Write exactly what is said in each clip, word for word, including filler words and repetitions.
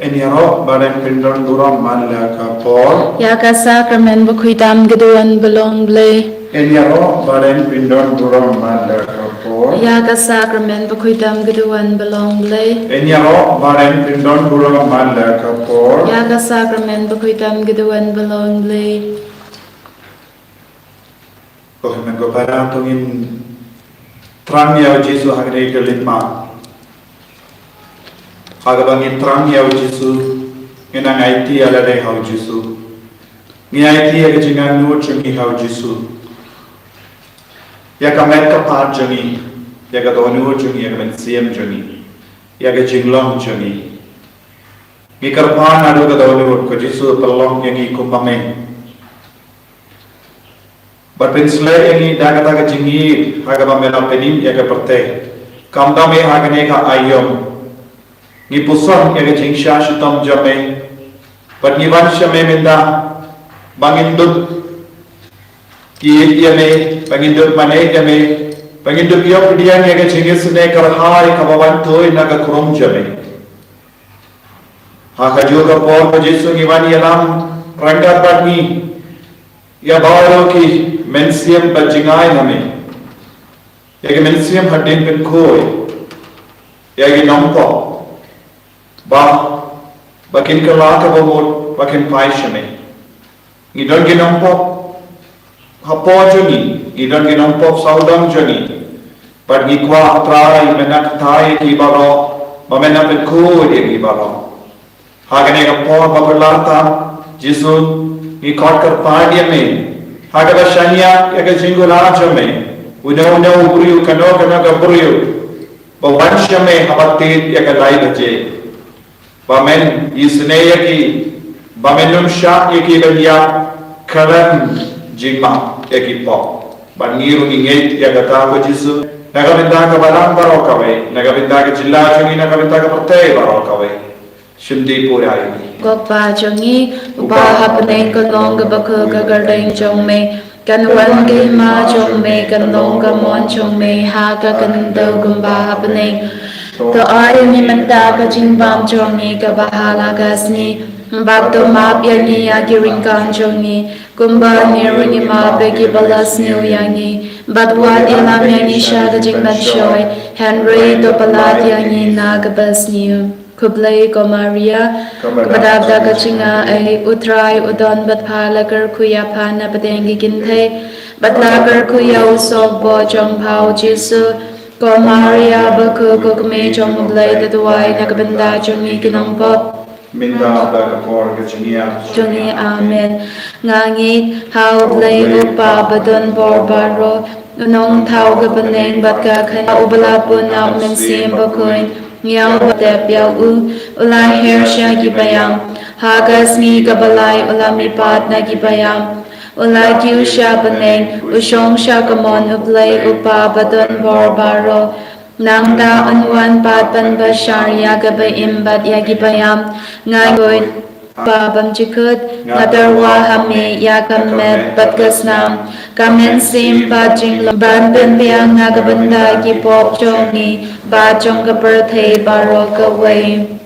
Yn ïaroh ba dang pyndon burom man la ka por. Ïa ka sakramen bakhuid tam ka duwan ba long Blei. Yn ïaroh ba dang pyndon burom man la ka por. Ïa ka sakramen bakhuid tam ka duwan ba long Blei. Yn ïaroh ba dang pyndon burom man la ka por. Ïa ka sakramen bakhuid tam ka duwan ba long Blei. Ko hynmen ko para, to ngin thrang ïa u Jisu ha kane ka lynti. Ha kaba ngin thrang ïa u Jisu, ngin nang aiti ïa lade ha u Jisu. Ngi aiti ïa ka jingangnud jong ngi ha u Jisu. Ïa ka met ka phad jong ngi, ïa ka dohnud jong ngi, ïa ka mynsiem jong ngi, ïa ka jinglong jong ngi. Ngi kyrpad naduh ka dohnud, ko Jisu, pynlong ïa ngi kumba me. Bad pynsleh ïa ngi da kata ka jingïeit ha kaba me la pynim ïa ka pyrthei. Kumta me ha kane ka aïom ngi puson ïa ka jingshah shitom jong me. Bad ngi wan sha me mynta ba ngin dup ïeit ïa me, ba ngin dup mane ïa me, ba ngin dup ïoh pdiang ïa ka jingisynei kyrhai kaba wan tuid na ka khrum jong me. Ha kajuh ka por, ko Jisu, ngi wan ïalam ryngkat bad ngi ïa baroh ki mynsiem bad jngai na me. Ïa ki mynsiem hadien pynkhuid, ïa ki nongpop ba, ba kin kylla kaba mut ba kin phai sha me. Ngi don ki nongpop hapoh jong ngi, ngi don ki nongpop sawdong jong ngi. Bad ngi kwah, Trai, men nang kyrthai ïa ki baroh, ba men nang pynkhuid ïa ki baroh. Ha kane ka por ba phylla tam, Jisu, ngi khot kyrpad ïa me ha kaba shaniah ïa ka jingkular jong me. Uno uno u briew, kano kano ka briew, ba wan sha me haba tied ïa ka lai baje. Ba men isynei ïa ki, ba men ym shah ïa ki ban ïap khlem jingmap ïa ki pop. Bad ngi ruh ngi ngeit ïa kata, ko Jisu, na ka bynta ka balang baroh kawei, na ka bynta ka jylla jong ngi, na ka bynta ka pyrthei baroh kawei. Shim dei pura ïa ngi. Ko Kpa jong ngi uba ha bneng, ka long kaba khuid ka kyrteng jong me. Kan wan ka hima jong me, kan long ka mon jong me ha ka khyndew kumba ha bneng. To ai ïa ngi mynta ka jingbam jong ngi kaba ha la ka sngi. Bad to map ïa ngi ïa ki ryngkang jong ngi, kumba ngi ruh ngi map ïa kiba la sniew ïa ngi. Bad wat ïalam ïa ngi sha ka jingpynshoi, hynrei to pyllait ïa ngi na kaba sniew. Khublei ko Maria, kaba dap da ka jingaiei, U Trai u don bad pha, la kyrkhu ïa pha na pdeng ki kynthei, bad la kyrkhu ïa u sohbor jong pha U Jisu. Ko Maria bakhuid, ko kmie jong U Blei, to duwai na ka bynta jong ngi ki nongpop, mynta bad ha ka por ka jingïap jong ngi. Amen. Nga ngeit ha U Blei U Kpa badonbor baroh, U Nongthaw ka bneng bad ka khyndew, uba la pun na U Mynsiem Bakhuid. Ïa uba tep ïa u, u la her sha ki baïap. Ha ka sngi kaba lai u la mihpat na ki baïap. U la kiew sha bneng, u shong sha ka mon U Blei U Kpa badonbor baroh. Nangta un wan pat ban bishar ïa kaba im bad ïa ki baïap. Nga ngeit, Kpa bymjukut, nga tyrwa ha me ïa ka met bad ka snam, ka mynsiem bad jinglong, ban pynbiang na ka bynta ki pop jong ngi bad jong ka pyrthei baroh kawei.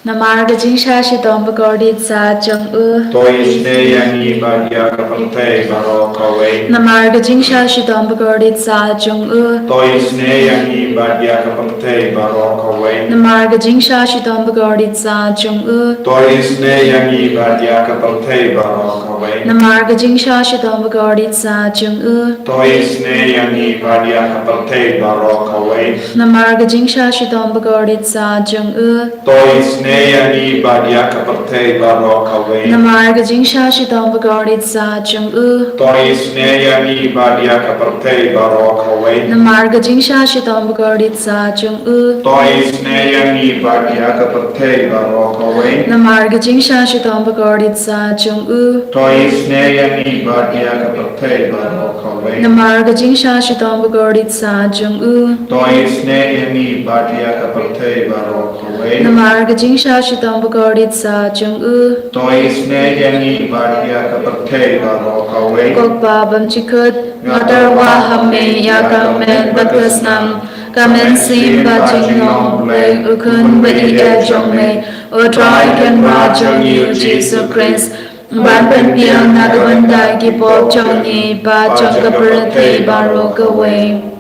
Namar ka jingshah shitom bakordit sah jong u, to isynei ïa ngi bad ïa ka pyrthei baroh kawei. Namar ka jingshah shitom bakordit sah jong u, to isynei ïa ngi bad ïa ka pyrthei baroh kawei. Namar ka jingshah shitom bakordit sah jong u, to isynei ïa ngi bad ïa ka pyrthei baroh kawei. Namar ka jingshah shitom bakordit sah jong u, to isynei ïa ngi bad ïa ka pyrthei baroh kawei. Namar ka jingshah shitom bakordit sah jong u, to isynei ïa ngi bad ïa ka pyrthei baroh kawei. Namar ka jingshah shitom bakordit sah jong u, to isynei ïa ngi bad ïa ka pyrthei baroh kawei. Namar ka jingshah shitom bakordit sah jong u, to isynei ïa ngi bad ïa ka pyrthei baroh kawei. Namar ka jingshah shitom bakordit sah jong u, to isynei ïa ngi bad ïa ka pyrthei baroh kawei. Namar ka jingshah shitom bakordit sah jong u, to isynei ïa ngi bad ïa ka pyrthei baroh kawei. Namar ka jingshah shitom bakordit sah jong u, to isynei ïa ngi bad ïa ka pyrthei baroh kawei. Ko Kpa bymjukut, nga tyrwa ha me ïa ka met bad ka snam, Ka mynsiem bad jinglong U Blei, U Khun ba ïeit jong me, U Trai Kynrad jong ngi U Jisu Khrist, ban pynbiang na ka bynta ki pop jong ngi bad jong ka pyrthei baroh kawei.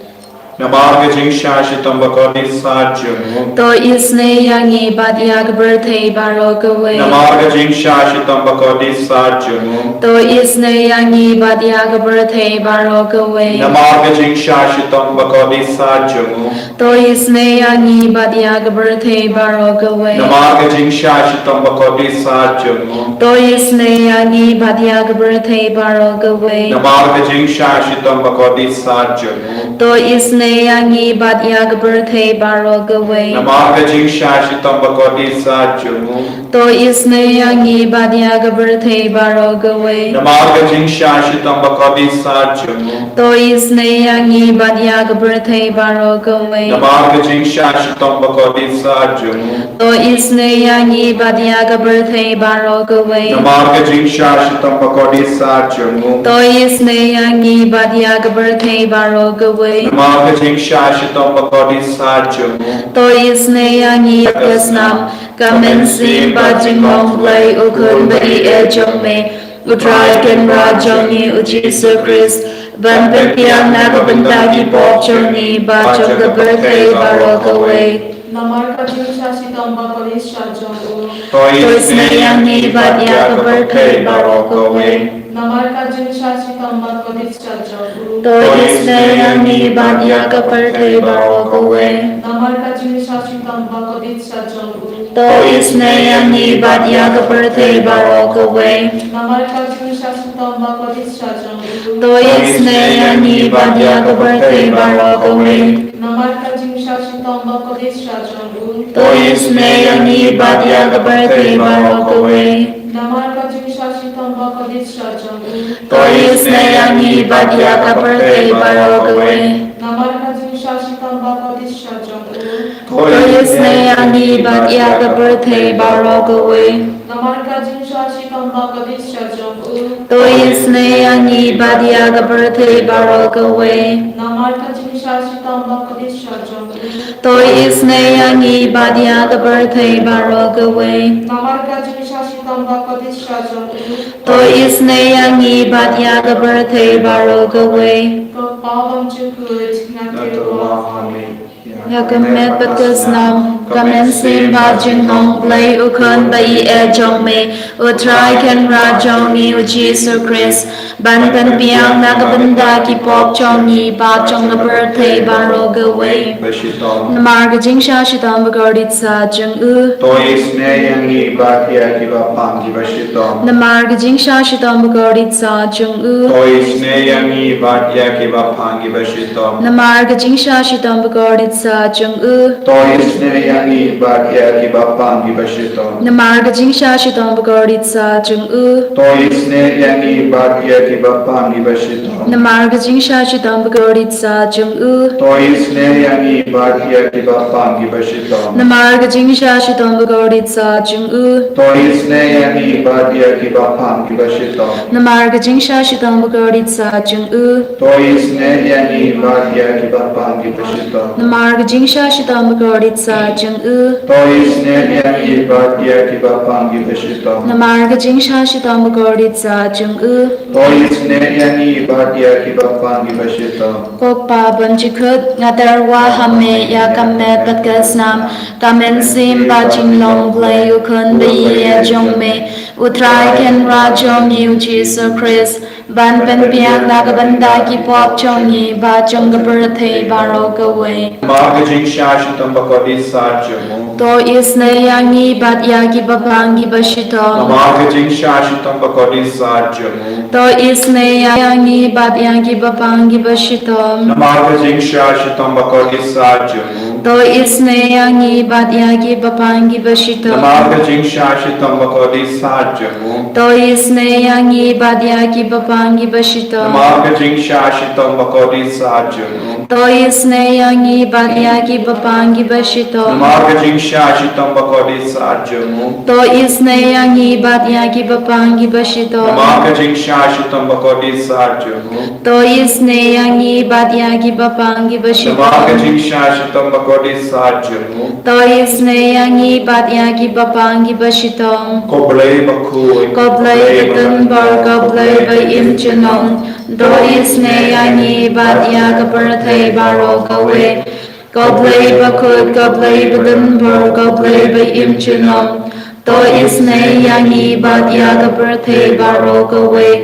Namar ka jingshah shitom bakordit sat jong U, to isynei ïa ngi bad ïa ka pyrthei baroh kawei. Namar ka jingshah shitom bakordit sat jong U, to isynei ïa ngi bad ïa ka pyrthei baroh kawei. Namar ka jingshah shitom bakordit sat jong U, to isynei ïa ngi bad ïa ka pyrthei baroh kawei. Namar ka jingshah shitom bakordit sat jong U, to isynei ïa ngi bad ïa ka pyrthei baroh kawei. Namar ka jingshah shitom bakordit sat jong U, to isynei ïa ngi bad ïa ka pyrthei baroh kawei. Namar ka jingshah shitom bakordit sat jong U, to isynei ïa ngi bad ïa ka pyrthei baroh kawei. Namar ka jingshah shitom bakordit sat jong U, to isynei ïa ngi bad ïa ka pyrthei baroh kawei. Namar ka jingshah shitom bakordit sat jong U, to isynei ïa ngi bad ïa ka pyrthei baroh kawei. Namar ka jingshah shitom bakordit sat jong U, to isynei ïa ngi bad ïa ka pyrthei baroh kawei. Namar ka jingshah shitom bakordit sat jong U, to isynei ïa ngi ka snam, ka mynsiem bad jinglong U Blei U Khun ba ïeit jong me, U Trai Kynrad jong ngi U Jisu Khrist, ban pynbiang na ka bynta ki pop jong ngi bad jong ka pyrthei baroh kawei. Namar ka jingshah shitom bakordit sat jong U, to isynei ïa ngi bad ïa ka pyrthei baroh kawei. Namar ka jingshah shitom bakordit sat jong U, to isynei ïa ngi bad ïa ka pyrthei baroh kawei. Namar ka jingshah shitom bakordit sat jong U, to isynei ïa ngi bad ïa ka pyrthei baroh kawei. Namar ka jingshah shitom bakordit sat jong U, to isynei ïa ngi bad ïa ka pyrthei baroh kawei. Namar ka jingshah shitom bakordit sat jong U, to isynei ïa ngi bad ïa ka pyrthei baroh kawei. Namar ka jingshah shitom bakordit sat jong U, to isynei ïa ngi bad ïa ka pyrthei baroh kawei. Namar ka jingshah shitom bakordit sat jong U, to isynei ïa ngi bad ïa ka pyrthei baroh kawei. Namar ka jingshah shitom bakordit sat jong U, to isynei ïa ngi bad ïa ka pyrthei baroh kawei. Namar ka jingshah shitom bakordit sat jong U, to isynei ïa ngi bad ïa ka pyrthei baroh kawei. Namar ka jingshah shitom bakordit sat jong U, to isynei ïa ngi bad ïa ka pyrthei baroh kawei. Ko Pa bymjukut, nga kyrpad ïa me. Ïa ka met bad ka snam, ka mynsiem bad jinglong U Blei U Khun ba ïeit jong me, U Trai Kynrad jong ngi U Jisu Khrist, ban pynbiang na ka bynta ki pop jong ngi bad jong ka pyrthei baroh kawei. Namar ka jingshah shitom bakordit sat jong U, to isynei ïa ngi bad ïa kiba pang kiba shitom. Namar ka jingshah shitom bakordit sat jong U, to isynei ïa ngi bad ïa kiba pang kiba shitom. Namar ka jingshah shitom bakordit sat jong U, to isynei ïa ngi bad ïa kiba pang kiba shitom. Namar ka jingshah shitom bakordit sat jong U, to isynei ïa ngi bad ïa kiba pang kiba shitom. Namar ka jingshah shitom bakordit sat jong U, to isynei ïa ngi bad ïa kiba pang kiba shitom. Namar ka jingshah shitom bakordit sat jong U, to isynei ïa ngi bad ïa kiba pang kiba shitom. Namar ka jingshah shitom bakordit sat jong U, to isynei ïa ngi bad ïa kiba pang kiba shitom. Namar ka jingshah shitom bakordit sat jong U, to isynei ïa ngi bad ïa kiba pang kiba shitom. Namar ka jingshah shitom bakordit sat jong U, to isynei ïa ngi bad ïa kiba pang kiba shitom. Ko Pa bymjukut, nga tyrwa ha me ïa ka met bad ka snam, ka mynsiem bad jinglong U Blei U Khun ba ïeit jong me, U Trai Kynrad jong ngi U Jisu Khrist, ban pynbiang na ka bynta ki pop jong ngi bad jong ka pyrthei baroh kawei. Namar ka jingshah shitom bakordit sat jong U, to isynei ïa ngi bad ïa kiba pang kiba shitom. Namar ka jingshah shitom bakordit sat jong U, to isynei ïa ngi bad ïa kiba pang kiba shitom. Namar ka jingshah shitom bakordit sat jong U, To isynei ïa ngi bad ïa ki bapang kiba shitom. Namar ka jingshah shitom bakordit sat jong u. To isynei ïa ngi bad ïa ki bapang kiba shitom. Namar ka jingshah shitom bakordit sat jong u. To isynei ïa ngi bad ïa ki bapang kiba shitom. Namar ka jingshah shitom bakordit sat jong u. To isynei ïa ngi bad ïa ki bapang kiba shitom. Namar ka jingshah shitom bakordit sat jong u. To isynei ïa ngi bad ïa ki bapang kiba shitom. Namar ka jingshah shitom bakordit sat jong u. To isynei ïa ngi bad ïa ki bapang kiba shitom. Ko Blei bakhuid. Ko Blei badonbor, ko Blei ba im junom. To isynei ïa ngi bad ïa ka pyrthei baroh kawei. Ko Blei bakhuid, ko Blei badonbor, ko Blei ba im junom. To isynei ïa ngi bad ïa ka pyrthei baroh kawei.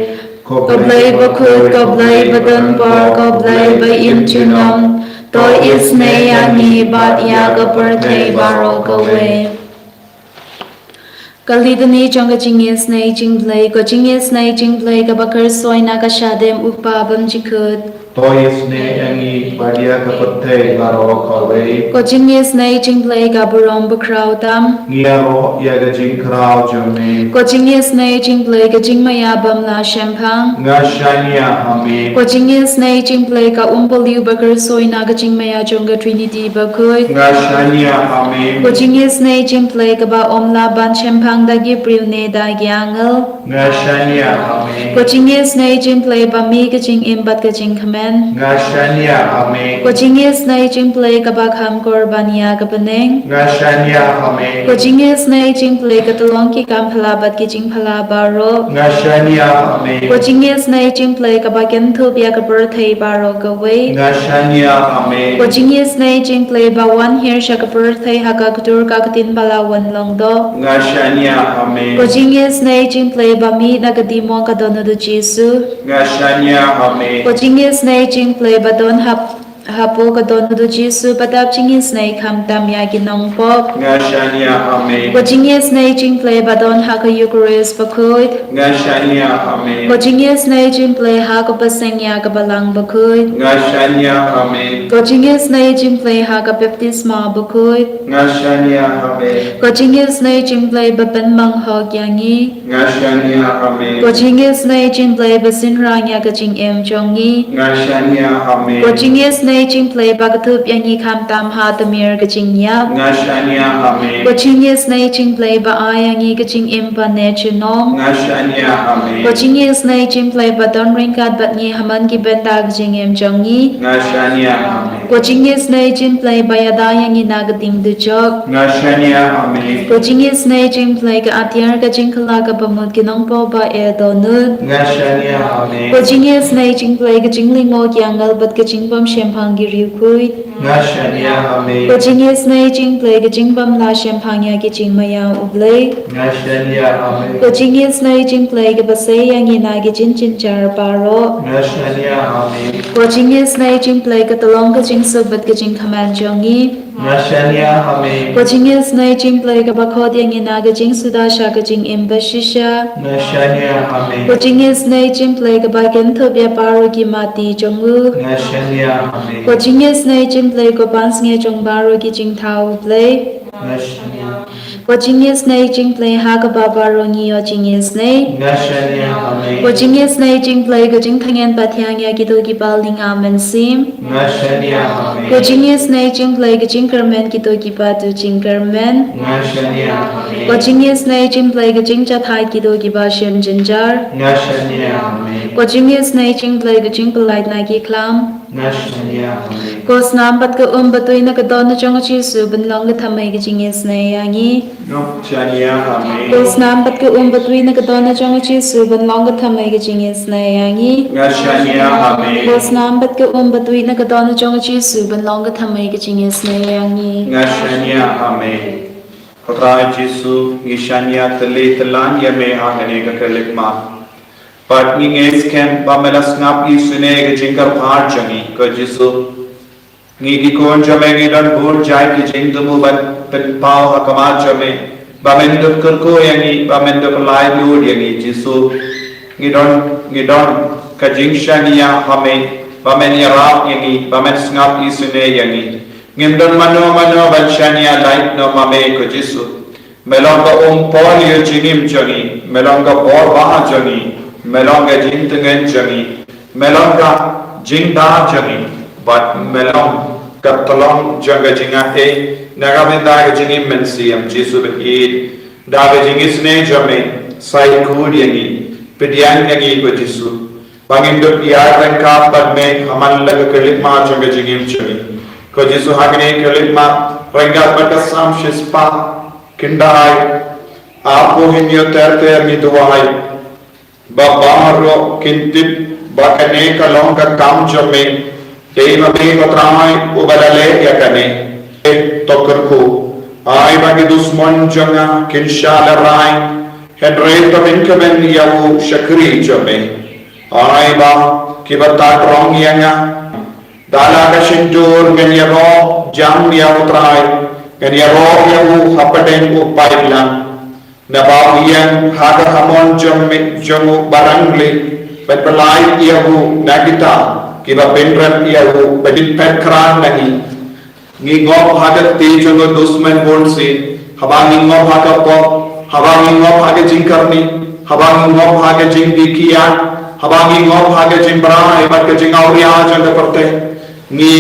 Ko Blei bakhuid, ko Blei badonbor, ko Blei ba im junom. To isynei ïa ngi bad ïa ka pyrthei baroh kawei. Ka Litany jong ka jingisynei jong U Blei. Ko jingisynei jong U Blei kaba kyrshoi na ka shadem U Kpa bymjukut. To isynei ïa ngi bad ïa ka pyrthei baroh kawei. Ko jingisynei jong U Blei ka burom bakhraw tam. Ngi ïaroh ïa ka jingkhraw jong me. Ko jingisynei jong U Blei ka jingmaïa bym lah shemphang. Nga shaniah ha me. Ko jingisynei jong U Blei ka umpohliew ba kyrshoi na ka jingmaïa jong ka Trinity bakhuid. Nga shaniah ha me. Ko jingisynei jong U Blei kaba ym lah ban shemphang da ki briew ne da ki angel. Nga shaniah ha me. Ko jingisynei jong U Blei ba mih ka jingim bad ka jingkmen. Nga shaniah ha me. Ko jingisynei jong U Blei kaba kham kor ban ïa ka bneng. Nga shaniah ha me. Ko jingisynei jong U Blei ka tyllong ki kam phylla bad ki jingphylla baroh. Nga shaniah ha me. Ko jingisynei jong U Blei kaba kynthup ïa ka pyrthei baroh kawei. Nga shaniah ha me. Ko jingisynei jong U Blei ba wan hiar sha ka pyrthei ha ka ktur ka ktien ba la wan long doh. Nga shaniah ha me. Ko jingisynei jong U Blei ba mih na ka dieng ka don u Jisu. Nga shaniah ha me. Ko jingisynei jong U Blei ba don hap hapoh ka don u Jisu ba dap jingisynei khamtam ïa ki nongpop. Nga shaniah ha me. Ko jingisynei jong U Blei ba don ha ka Eucharist bakhuid. Nga shaniah ha me. Ko jingisynei jong U Blei ha ka baseng ïa ka balang bakhuid. Nga shaniah ha me. Ko jingisynei jong U Blei ha ka baptisma bakhuid. Nga shaniah ha me. Ko jingisynei jong U Blei ba pynmang hok ïa ngi. Nga shaniah ha me. Ko jingisynei jong U Blei ba synran ïa ka jingim jong ngi. Nga shaniah ha me. Ko jingisynei jong U Blei ba kdup ïa ngi khamtam ha tmier ka jingïap. Nga shaniah ha me. Ko jingisynei jong U Blei ba ai ïa ngi ka jingim ba ne junom. Nga shaniah ha me. Ko jingisynei jong U Blei ba don ryngkat bad ngi ha man ki bynta ka jingim jong ngi. Nga shaniah ha me. Ko jingisynei jong U Blei ba ïada ïa ngi na ka ding dujok. Nga shaniah ha me. Ko jingisynei jong U Blei ka atiar ka jingkylla kaba mut ki nongpop ba eh dohnud. Nga shaniah ha me. Ko jingisynei jong U Blei ka jinglyngngoh ki angel bad ka jingbym shemphang ki riewkhuid. Nga shaniah ha me. Ko jingisynei jong U Blei ka jingbym lah shemphang ïa ki jingmaïa U Blei. Nga shaniah ha me. Ko jingisynei jong U Blei kaba sei ïa ngi na ki jingjynjar baroh. Nga shaniah ha me. Ko jingisynei jong U Blei ka tyllong ka jingsuk bad ka jingkmen jong ngi. Nga shaniah ha me. Ko jingisynei jong U Blei kaba khot ïa ngi na ka jingsuda sha ka jingim bashisha. Nga shaniah ha me. Ko jingisynei jong U Blei kaba kynthup ïa baroh ki mati jong u. Nga shaniah ha me. Ko jingisynei jong U Blei ko pansngiat jong baroh ki jingthaw U Blei. Nga shaniah. Ko jingisynei jong U Blei ha kaba baroh ngi ïoh jingisynei. Nga shaniah ha me. Ko jingisynei jong U Blei ka jingthngen pathiang ïa kito kiba lynga mynsiem. Nga shaniah ha me. Ko jingisynei jong U Blei ka jingkyrmen kito kiba duh jingkyrmen. Nga shaniah ha me. Ko jingisynei jong U Blei ka jingjahthait kito kiba shem jynjar. Nga shaniah ha me. Ko jingisynei jong U Blei ka jingpyllait na ki khlam. Nga shaniah ha me. Ko snam bad ka um batui na ka dohnud jong u Jisu ban long ka thymmei ka jingisynei ïa ngi. Nga shaniah ha me. Ko snam bad ka um batui na ka dohnud jong u Jisu ban long ka thymmei ka jingisynei ïa ngi. Nga shaniah ha me. Ko snam bad ka um batui na ka dohnud jong u Jisu ban long ka thymmei ka jingisynei ïa ngi. Nga shaniah ha me. Ko Trai Jisu, ngi shaniah tylli tyllan ïa me ha kane ka khyllipmat. Bad ngi ngeit skhem ba me la sngap isynei ka jingkyrpad jong ngi, ko Jisu. Ngi ki khun jong me ngi don bun jait ki jingthmu ban pynpaw ha khmat jong me ba men dup kyrkhu ïa ngi, ba men dup laitluid ïa ngi, Jisu. Ngi don, ngi don ka jingshaniah ha me ba men ïarap ïa ngi, ba men sngap isynei ïa ngi. Ngim don mano mano ban shaniah lait noh ma me ko Jisu. Me long ka umpohliew jingim jong ngi, me long ka bor bha jong ngi, me long ka jingtngen jong ngi, me long ka jingda jong ngi, bad me long ka tyllong jong ka jingaiei na ka bynta ka jingim mynsiem. Jisu ba ïeit, da ka jingisynei jong me, sa ïakut ïa ngi, pdiang ïa ngi ko Jisu. Ba ngin dup ïaryngkat bad me ha man la ka khyllipmat jong ka jingim jong ngi. Ko Jisu, ha kane ka khyllipmat, ryngkat bad ka Salm shispah khyndai, arphew hynñiew ter ter ngi duwai ba baroh kin tip ba kane ka long ka kam jong me. Dei ma me ko Trai uba la leh ïa kane. Eh, to kyrkhu, ai ba ki dusmon jong nga kin shah lehrain, hynrei to pynkmen ïa u shakri jong me. Ai ba kiba tad rong ïa nga, da la ka shyntur ngan ïaroh jam ïa u Trai, ngan ïaroh ïa u hapdeng u paidlang. Naba u ïeng ha ka hamon jong me, jong u barangli, ban pynlait ïa u na kita kiba pynrem ïa u, ba kin phet khraw na ngi. Ngi ngop ha ka kti jong u dusmon bunsien, haba ngi ngop ha ka pop, haba ngi ngop ha ka jingkyrni, haba ngi ngop ha ka jingdih kiad, haba ngi ngop ha ka jingbrai bad ka jingawria jong ka pyrthei. Ngi,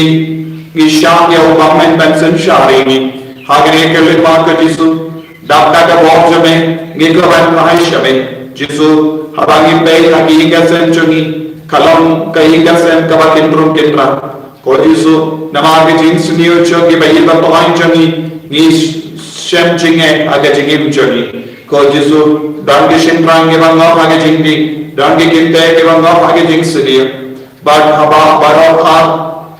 ngi shah ïa u ba men ban synshar ïa ngi. Ha kane ka khyllipmat ko Jisu, dap da ka bor jong me, ngi kwah ban phai sha me. Jisu, haba ngi peit ha ka ïing ka sem jong ngi, ka long ka ïing ka sem kaba kynrum kynra. Ko Jisu, namar ka jingsniew jong ki ba ïeit ba tohkit jong ngi, ngi shem jingeh ha ka jingim jong ngi. Ko Jisu, don ki shynrang kiba ngop ha ka jingdih, don ki kynthei kiba ngop ha ka jingsniew. Bad haba baroh ar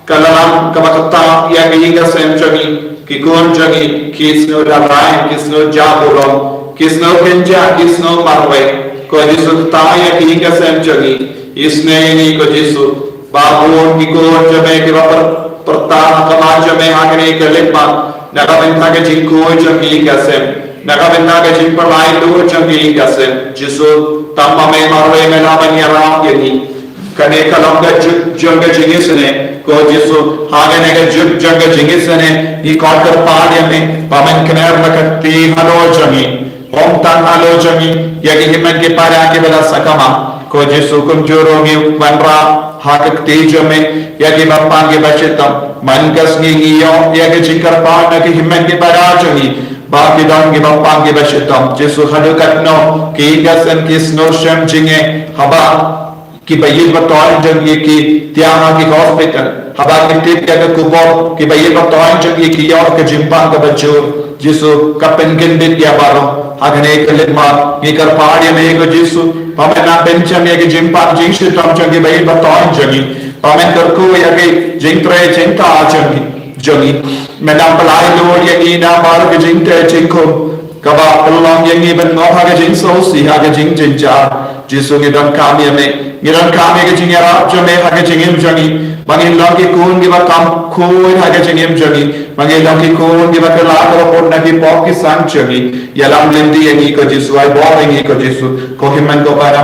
ka la long kaba kata ïa ka ïing ka sem jong ngi, ki khun jong ngi ki sngew lehrain, ki sngew jah burom, ki sngew kynjah, ki sngew marwei. Ko Jisu, kata ïa ka ïing ka sem jong ngi, isynei ïa ngi ko Jisu. Ba bun ki khun jong me kiba pyr-, pyrta ha khmat jong me ha kane ka khyllipmat, na ka bynta ka jingkhuid jong ka ïing ka sem, na ka bynta ka jingpynlait luid jong ka ïing ka sem. Jisu, tang ma me marwei me lah ban ïarap ïa ngi. Kane ka long ka juk jong ka jingisynei. Ko Jisu, ha kane ka juk jong ka jingisynei, ngi khot kyrpad ïa me ba men kner la ka kti halor jong ngi. Ym tang halor jong ngi, ïa ki hynmen ki para kiba la sakma. Ko Jisu, kumjuh ruh ngi wanrah ha ka kti jong me ïa kiba pang kiba shitom. Man ka sngi ngi ïoh ïa ka jingkyrpad na ki hynmen ki para jong ngi ba ki don kiba pang kiba shitom. Jisu, haduh katno ki ïing ka sem ki sngew shem jingeh haba ki ba ïeit ba tohkit jong ngi ki thiah ha ki hospital. Haba ki tip ïa ka khubor, ki ba ïeit ba tohkit jong ngi ki ïoh ka jingpang kaba jur. Jisu, ka pynkyndit ïa baroh. Ha kane ka khyllipmat ngi kyrpad ïa me ko Jisu, ba men nang pynshem ïa ka jingpang jingshitom jong ki ba ïeit ba tohkit jong ngi. Ba men kyrkhu ïa ka jingtrei jingtah jong ngi, jong ngi. Men nang pynlait luid ïa ngi na baroh ka jingtrei jingkhum kaba pynlong ïa ngi ban ngop ha ka jingsngewsih, ha ka jingjynjar. Jisu, ngi donkam ïa me, ngi donkam ïa ka jingïarap jong me ha ka jingim jong ngi. Ba ngin long ki khun kiba kham khuid ha ka jingim jong ngi. Ba ngin long ki khun kiba kylla kaba bud na ki pop ki sang jong ngi. Ïalam lynti ïa ngi ko Jisu, ai bor ïa ngi ko Jisu. Ko hynmen ko para,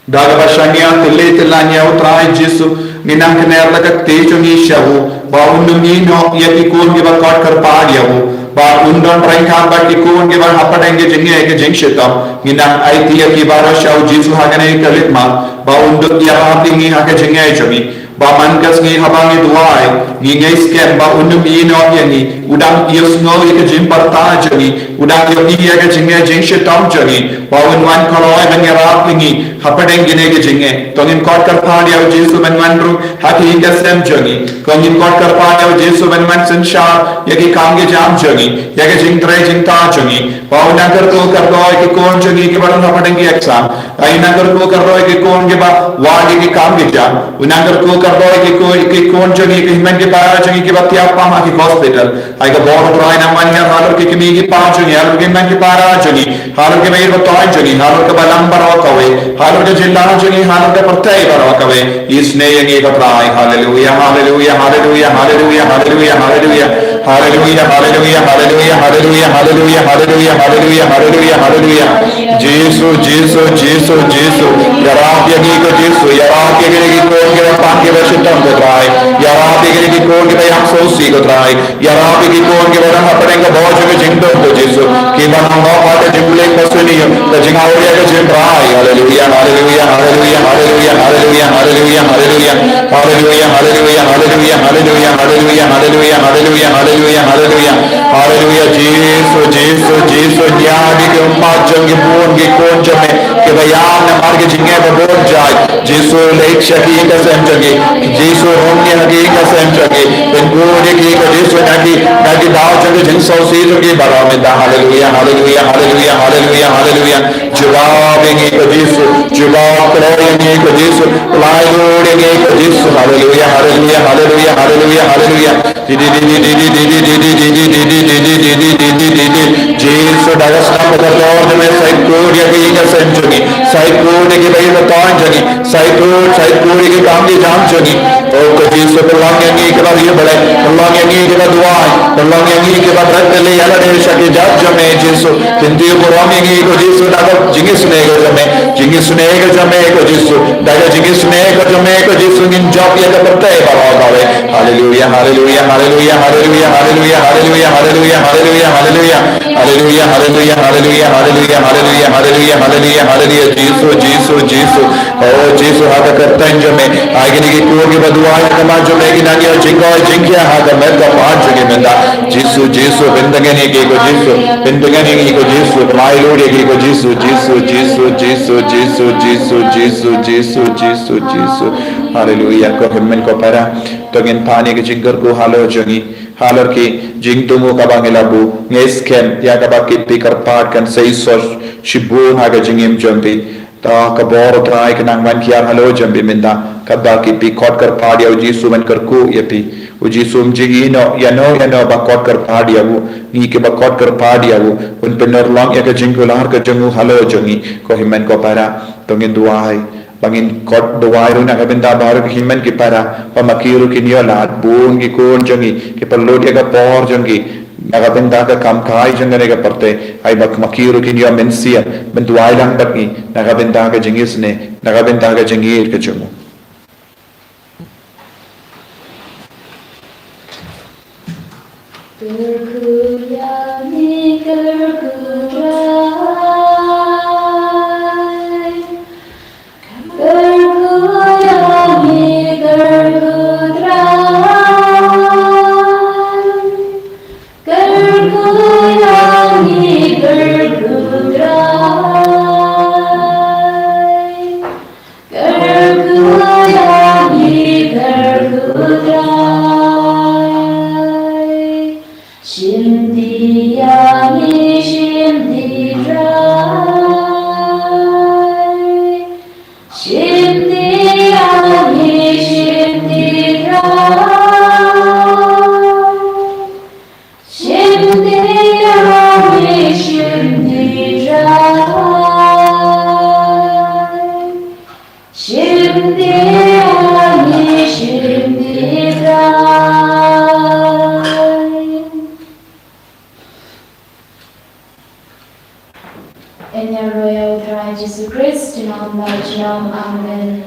da kaba shaniah tylli tyllan ïa u Trai Jisu, ngi nang kner la ka kti jong ngi sha u, ba un nym ïehnoh ïa ki khun kiba khot kyrpad ïa u, ba un don ryngkat bad ki khun kiba hapdeng ka jingeh ka jingshitom. Ngi nang aiti ïa ki baroh sha u Jisu ha kane ka khyllipmat, ba un dup ïarap ïa ngi ha ka jingeh jong ngi. Ba man ka sngi haba ngi duwai, ngi ngeit skhem ba un nym ïehnoh ïa ngi, u dang ïohsngew ïa ka jingpyrta jong ngi, u dang ïohi ïa ka jingeh jingshitom jong ngi, ba un wan kloi ban ïarap ïa ngi hapdeng kine ki jingeh. To ngin khot kyrpad ïa u Jisu ban wan ruh ha ki ïing ki sem jong ngi. To ngin khot kyrpad ïa u Jisu ban wan synshar ïa ki kam ki jam jong ngi, ïa ka jingtrei jingtah jong ngi. Ba un nang kyrkhu kyrdoh ïa ki khun jong ngi kiba don hapdeng ki exam. Ai nang kyrkhu kyrdoh ïa ki khun kiba wad ïa ki kam ki jam. Un nang kyrkhu kyrdoh ïa ki khun, ki khun jong ngi, ki hynmen ki para jong ngi kiba thiah pang ha ki hospital. Ai ka bor u Trai nang wan halor ki kmie ki kpa jong ngi, halor ki hynmen ki para jong ngi, halor ki ba ïeit ba tohkit jong ngi, halor ka balang baroh kawei, halor ka jylla jong ngi, halor ka pyrthei baroh kawei. Isynei ïa ngi ko Trai. Haleluia, haleluia, haleluia, haleluia, haleluia, haleluia. Haleluya, haleluya, haleluya, haleluya, haleluya, haleluya, haleluya, haleluya, haleluya. Jisu, Jisu, Jisu, Jisu. Ïarap ïa ngi ko Jisu, ïarap ïa kine ki khun kiba pang kiba shitom ko Trai. Ïarap ïa kine ki khun kiba ïap sngewsih ko Trai. Ïarap ïa ki khun kiba dang hapdeng ka bor jong ka jingdum ko Jisu. Kiba nang noh ha ka jingpyllait ka suiñ, ka jingawria ka jingtrai. Haleluya, haleluya, haleluya, haleluya, haleluya, haleluya, haleluya. Haleluya, haleluya, haleluya, haleluya, haleluya, haleluya, haleluya, haleluya. Haleluya, Jisu, Jisu, Jisu, ñiad ïa ki ummat jong ki bun ki khun jong me, kiba ïam namar ki jingeh ba bun jait. Jisu, leit sha ki ïing ka sem jong ki. Jisu, rung ïa ki ïing ka sem jong ki. Pynbud ïa ki ko Jisu na ki, na ki daw jong ki jingsngewsih jong ki baroh mynta. Haleluya, haleluya, haleluya, haleluya, haleluya. Jubab ïa ngi ko Jisu, jubab kloi ïa ngi ko Jisu, pynlait lut ïa ngi ko Jisu. Haleluya, haleluya, haleluya, haleluya, haleluya. Di, di, di, di. Jisu da ka snam kordor jong me, sa ïakut ïa ki ïing ka sem jong ngi, sa ïakut ïa ki baieid batai jong ngi, sa ïakut, sa ïakut ïa ki kam ki jam jong ngi. O ko Jisu, pynlong ïa ngi kiba riewblei, pynlong ïa ngi kiba duwai, pynlong ïa ngi kiba bret ïalade sha ki jait jong me Jisu. Kyntiew burom ïa ngi ko Jisu da ka jingisynei ka jong me, jingisynei ka jong me ko Jisu, da ka jingisynei ka jong me ko Jisu ngin jop ïa ka pyrthei baroh kawei. Haleluya, haleluya, haleluya, haleluya, haleluya, haleluya, haleluya, haleluya, haleluya. Haleluya, haleluya, haleluya, haleluya, haleluya, haleluya, haleluya, haleluya, Jisu, Jisu, Jisu. O Jisu, ha ka kyrteng jong me, ai kine ki khun kiba duwai ha khmat jong me kin nang ïoh jingkoit jingkhiah ha ka met ka phad jong me mynta. Jisu, Jisu, pyntngen ïa ki ko Jisu, pyntngen ïa ki ko Jisu, pynlait lut ïa ki ko Jisu, Jisu, Jisu, Jisu. Haleluya, ko hynmen ko para, to ngin pan ïa ka jingkyrkhu halor jong ngi. Halor ki jingthmu kaba ngi la buh, ngi skhem ïa kaba kit phi kyrpad kan sa ïasoh shibun ha ka jingim jong phi. To ka bor u Trai kan nang wan hiar halor jong phi mynta, kaba kit phi khot kyrpad ïa u Jisu ban kyrkhu ïa phi. U Jisu um ju ïehnoh ïano ïano ba khot kyrpad ïa u. Ngi kiba khot kyrpad ïa u, un pynurlong ïa ka jingkular ka jong u halor jong ngi. Ko hynmen ko para, to ngin duwai. Ba ngin khot duwai ruh na ka bynta baroh ki hynmen ki para, ba ma ki ruh kin ïoh lad, bun ki khun jong ngi kiba lut ïa ka por jong ki na ka bynta ka kam kai jong kane ka pyrthei, ai ba ma ki ruh kin ïoh mynsiem ban duwai lang bad ngi na ka bynta ka jingisynei, na ka bynta ka jingïeit ka jong u. Kyrkhu ïa ngi, kyrkhu Trai. Kyrkhu ïa ngi, kyrkhu Trai. Kyrkhu ïa ngi, kyrkhu Trai. Kyrkhu ïa ngi, kyrkhu Trai. Shim ti ïa ngi, shim ti Trai. Shim ti ïa ngi, shim ti Trai. Shim ti ïa ngi, shim ti Trai. Shim ti ïa ngi, shim ti Trai. Yn ïaroh ïa u Trai Jisu Khrist, junom la junom. Amen.